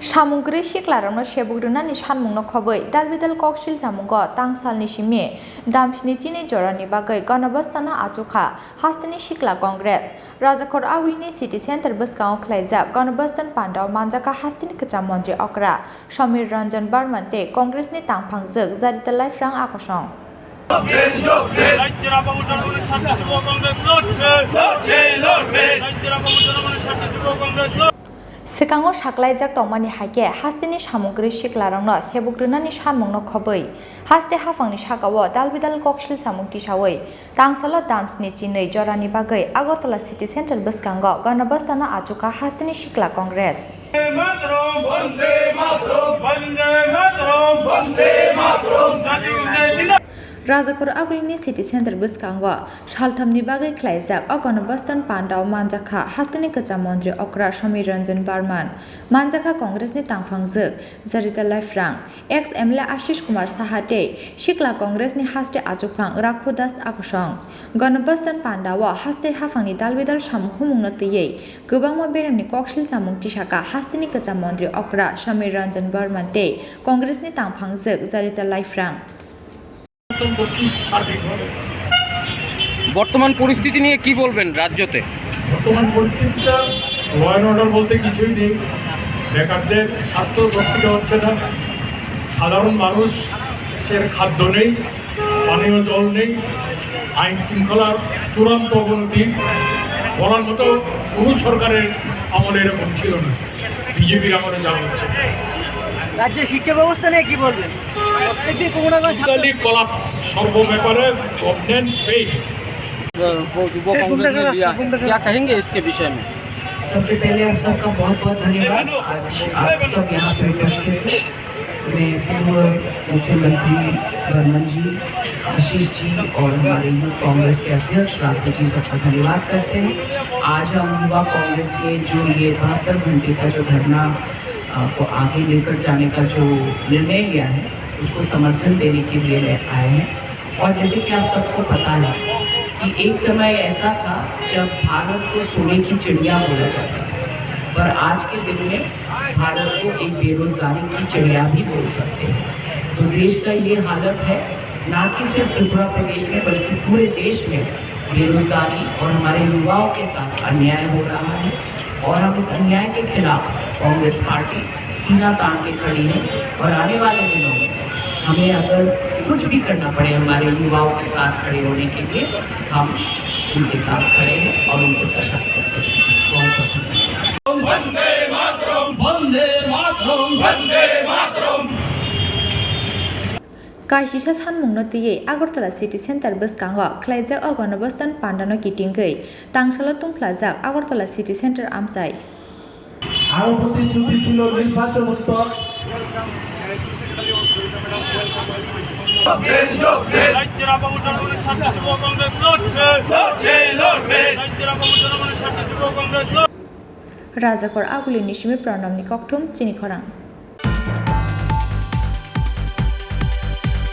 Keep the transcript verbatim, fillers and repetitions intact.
Samung kwrwi siklarokno sebuk rwnani sanmungno khobwi dalbidal koksil samungo tangsalni simi damsni chinwi jorani bagwi Ganobastano achukha hasteni sikla Congress. Rajakhor Agulini City Centre bwskango khlaijak Ganobastan pandao manjakha hasteni kwcham montri okra Samir Ranjan Barman tei Congressni tangphangjwk Jarita Laifrang akosong. রাজ্যের আপামর জনগণের স্বার্থে যুব কংগ্রেস লড়ছে। লড়ছে, লড়বে। রাজ্যের আপামর জনগণের স্বার্থে যুব কংগ্রেস লড়ছে। Swkango saklaijak tongmani hai khe hasteni samung kwrwi siklarokno sebuk rwnani sanmungno khobwi haste haphangni sakao dalbidal koksil samung tisawi tangsalo damsni chinwi jorani bagwi Agartala City Centre bwskango Ganobastano achukha hasteni sikla Congress. বন্দে মাতরম, বন্দে মাতরম, বন্দে মাতরম, বন্দে মাতরম, জাতীয় জিন্দাবাদ। Rajakhor Agulini City Centre bwskango salthamni bagwi khlaijak o Ganobastan pandao manjakha hasteni kwcham montri okra Samir Ranjan Barman, manjakha Congressni tangphangjwk Jarita Laifrang, ex M L A Ashish Kumar Saha tei sikla Congressni haste achukphang Rakhu Das akosong. Ganobastan pandao haste haphangni dalbidal samung humungno twiwi kwbangma beremni koksil samung tisakha hasteni kwcham montri okra Samir Ranjan Barman tei Congressni tangphangjwk Jarita Laifrang. সমর্থন করছি সার্বিকভাবে। বর্তমান পরিস্থিতি নিয়ে কি বলবেন রাজ্যতে? বর্তমান পরিস্থিতিটা ল অ্যান্ড অর্ডার বলতে কিছুই নেই। বেকারদের স্বার্থ রক্ষিত হচ্ছে না। সাধারণ মানুষের খাদ্য নেই, পানীয় জল নেই, আইন শৃঙ্খলার চূড়ান্ত অবনতি, বলার মতো কোনো সরকারের আমলে এরকম ছিল না। বিজেপির আমলে যা হচ্ছে। রাজ্যের শিক্ষা ব্যবস্থা নিয়ে কি বলবেন? প্রত্যেকদিন কোনো না কোনো ছাত্র Totally collapse, সর্ব ব্যাপারে গভর্নমেন্ট ফেইল। वो युवा कांग्रेस ने लिया है, क्या कहेंगे इसके विषय में? सबसे पहले आप सबका बहुत बहुत धन्यवाद। आज आप सब यहाँ पे उपस्थित हैं। मैं पूर्व मुख्यमंत्री बर्मन जी, आशीष जी और हमारे यूथ कांग्रेस के अध्यक्ष राघव जी सबका धन्यवाद करते हैं। आज हम युवा कांग्रेस ने जो ये बहत्तर घंटे का जो धरना, अ, को आगे लेकर जाने का जो निर्णय लिया है, उसको समर्थन देने के लिए ले आए हैं। और जैसे कि आप सबको पता है कि एक समय ऐसा था जब भारत को सोने की चिड़िया बोला जाता था, पर आज के दिन में भारत को एक बेरोजगारी की चिड़िया भी बोल सकते हैं। तो देश का ये हालत है, ना कि सिर्फ त्रिपुरा प्रदेश में बल्कि पूरे देश में बेरोजगारी और हमारे युवाओं के साथ अन्याय हो रहा है। और हम इस अन्याय के खिलाफ कांग्रेस पार्टी सीना तान के खड़ी है और आने वाले दिनों में हमें अगर कुछ भी करना पड़े हमारे युवाओं के साथ खड़े होने के लिए, हम उनके साथ खड़े हैं और उनको सशक्त करते हैं। बहुत बहुत धन्यवाद। वंदे मातरम, वंदे मातरम, वंदे Mataram. Kaisisa sanmungno twiwi Agartala City Centre bwskango khlaijak o Ganobastan pandano kitingwi tangsalo tungphlajak Agartala City Centre amchai. আরো প্রতিশ্রুতি ছিল নির্বাচন উত্তর। রাজ্যের আপামর জনগণের স্বার্থে যুব কংগ্রেস লড়ছে। লড়ছে, লড়বে। রাজ্যের আপামর জনগণের স্বার্থে যুব কংগ্রেস লড়ছে। Rajakhor Agulini simi Pranamni kokthum chini khorang.